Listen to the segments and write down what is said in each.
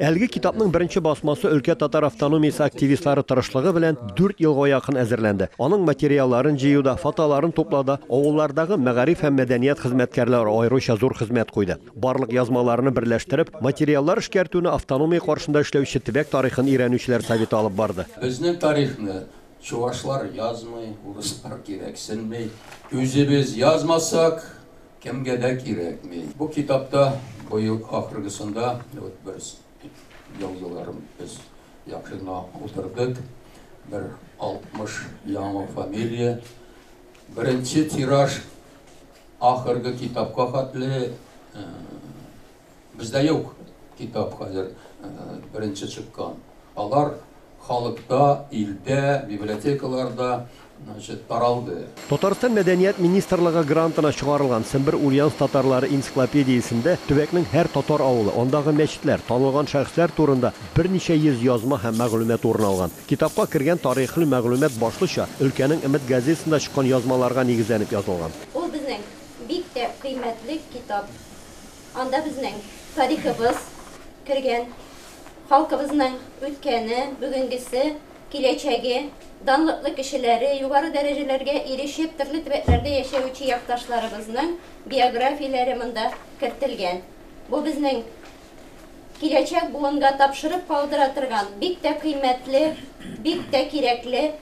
Әлеге китапның беренче басмасы өлкә татар автономиясе активистлары тырышлыгы белән 4 елга якын әзерләнде. Аның материалларын җыюда, фотоларын туплауда авыллардагы мәгариф һәм мәдәният хезмәткәрләре аеруча зур хезмәт куйды. Барлык язмаларны берләштереп, материаллар эшкәртүне автономия каршында эшләүче төбәк тарихын өйрәнүчеләр советы алып барды. Безнең тарихны чувашлар язмый, урыслар кирәксенми. Үзебез язмасак, кемгә дә кирәкми. Бу китапта быел ахыргысында, вот бер ел ярым без яхшы гына утырдык. Бер 60 яңа фамилия. Беренче тираж ахыргы китапка хәтле бездә юк китап хәзер беренче чыккан. Алар халыкта, илдә, библиотекаларда, значит, таралды. Татарстан Мәдәният министрлыгы грантына чыгарылган Сембер Ульяновск татарлары энциклопедиясендә төбәкнең һәр татар авылы, андагы мәчетләр, танылган шәхесләр турында берничә йөз язма һәм мәгълүмат урын алган. Китапка кергән тарихи мәгълүмат башлыча өлкәнең Өмет газетасында чыккан язмаларга нигезләнеп язылган. Ул безнең бик тә кыйммәтле китап. Анда безнең тарихыбыз кергән, халкыбызның үткәне, бүгенгесе, киләчәге, данлыклы кешеләре, югары дәрәҗәләргә ирешеп, төрле төбәкләрдә яшәүче якташларыбызның биографияләре монда кертелгән. Бу безнең киләчәк буынга тапшырып калдыра торган бик тә кыйммәтле, бик тә кирәкле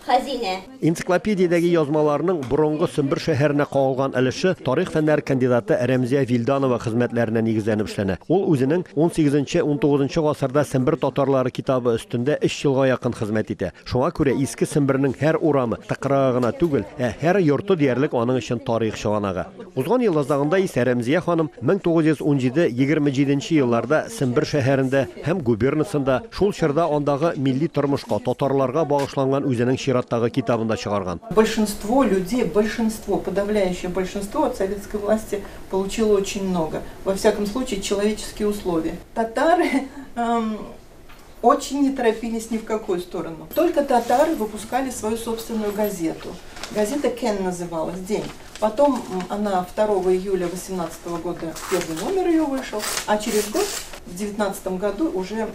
хәзинә. Энциклопедиядәге язмаларның борынгы Сембер шәһәренә кагылган өлеше тарих фәннәре кандидаты Рәмзия Вилданова хезмәтләренә нигезләнеп эшләнә. Ул үзенең 18-19 гасырда Сембер татарлары китабы өстендә 3 елга якын хезмәт итә. Шуңа күрә Иске Сембернең һәр урамы, тыкрыгы гына түгел, ә һәр йорты диярлек аның өчен тарих чыганагы. Узган ел азагында исә Рәмзия ханым 1917-27 елларда Сембер шәһәрендә һәм губернасында шул чорда андагы милли тормышка, татарларга багышланган үзенең чираттагы китабын да чыгарган. Большинство людей, большинство, подавляющее большинство от советской власти получило очень много. Во всяком случае, человеческие условия. Татары очень не торопились ни в какую сторону. Только татары выпускали свою собственную газету. Газета «Кен» называлась, «День». Потом она 2 июля 18 года, первый номер ее вышел, а через год, в 19 году, уже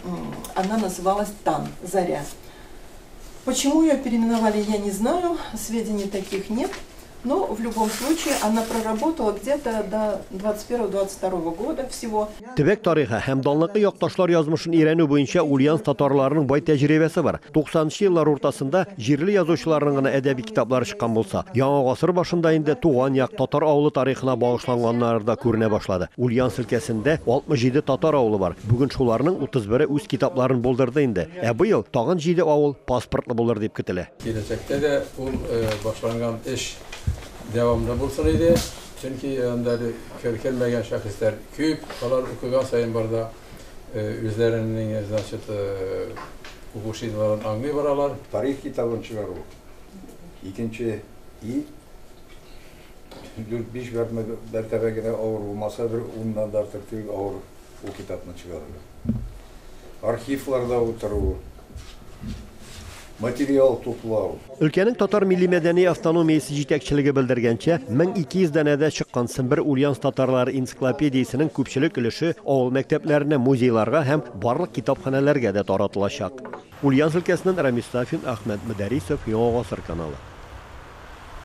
она называлась «Тан», «Заря». Почему ее переименовали, я не знаю, сведений таких нет. Но в любом случае она проработала где-то до 21-22 года всего. Төбәк тарихы һәм данлыклы якташлар язмышын өйрәнү буенча Ульяновск татарларының бай тәҗрибәсе бар. 90 еллар уртасында җирле язучыларның гына әдәби китаплары чыккан булса, яңа гасыр башында инде туган як татар авылы тарихына багышланганнары да күренә башлады. Ульяновск өлкәсендә 67 татар авылы бар. Бүген шуларның 31-е үз китапларын булдырды инде. Ә быел тагын 7 авыл паспортлы булыр дип көтелә. Киләчәктә дә ул башланган эш дәвамлы булсын иде. Чөнки анда әле кермәгән шәхесләр күп, алар укыган саен барда үзләренең, значит, укучыларын аңлый баралар. Тарих китабын чыгару. Икенче и 4-5 мәртәбә генә авыр булмаса, бер уннан да артык түгел авыр ул китапны чыгару. Архивларда утыру, материал туплау. Өлкәнең татар милли мәдәни автономиясе җитәкчелеге белдергәнчә, 1200 данәдә чыккан Сембер Ульяновск татарлары энциклопедиясенең күпчелек өлеше авыл мәктәпләренә, музейларга һәм барлык китапханәләргә дә таратылачак. Ульяновск өлкәсеннән Рамис Сафин, Әхмәт Мөдәрисов, Яңа Гасыр каналы.